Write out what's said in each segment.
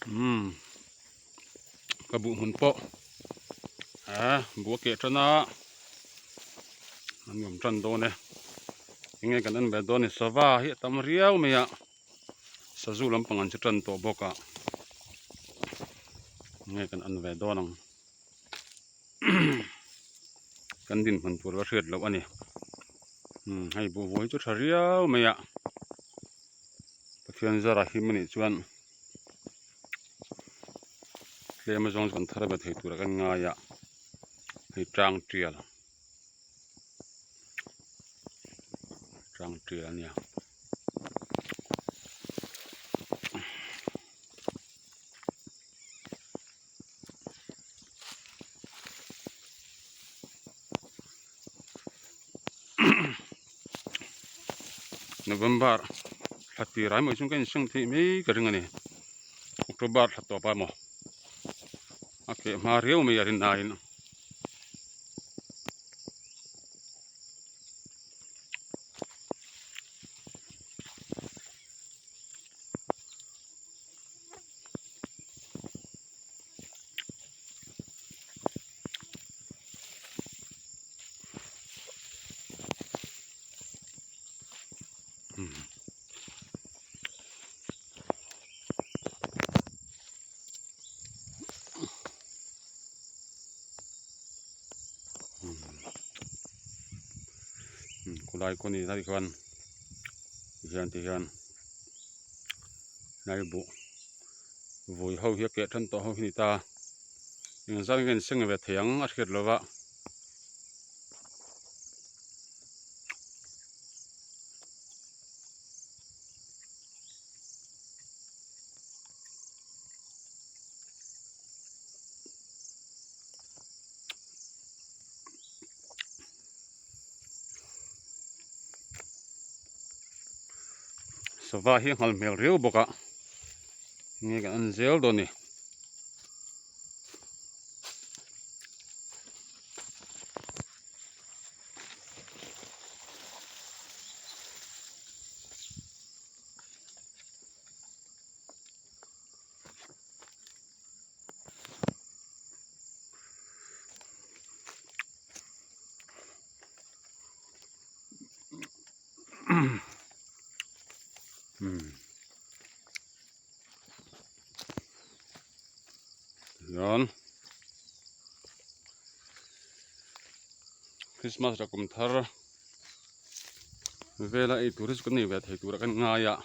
Umm ka buh hmun pawh eh buh a keh tan a a nuam tan dawn e enge kan en ve dawn a ni sava hi a tam riau mai a sazu lampang an che tan tawh bawk a enge kan en ve dawn ang kan dinhmun tur ka hriat loh a ni umm hei buh vuai chu tha riau mai a Pathian zara him anih chuan tlem azawng chu kan thar ve thei tur a kan ngai a hei tang tial tang tial a nia. November thla tir ah emaw chuan ka inseng theih mai ka ring a ni October thla tawp ah emaw a keh hma riau mai a rin aiin. Khawlai kaw ni lai khan tihian tihian lai buh vui ho hi a keh tan tawh ho hi a ni ta engzat nge an seng ve thei ang a hriat lova. Sava hi a nghal hmel riau bawk a nge kan en zel dawn a ni. Chuan Christmas leh kum thar vela ei tur hi chu kan nei ve thei tur a kan ngai a.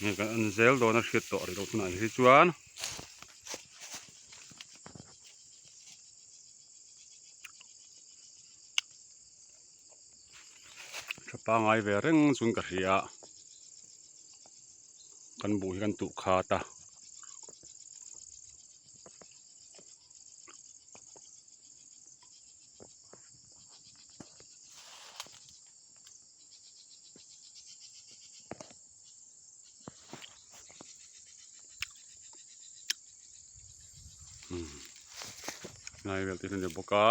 Hei kan en zel dawn a hriat tawh rih loh tunah hi chuan tha pangai ve reng chuan ka hria a kan buh hi kan tuh khat a. Lai vel te hi a ni bawk a.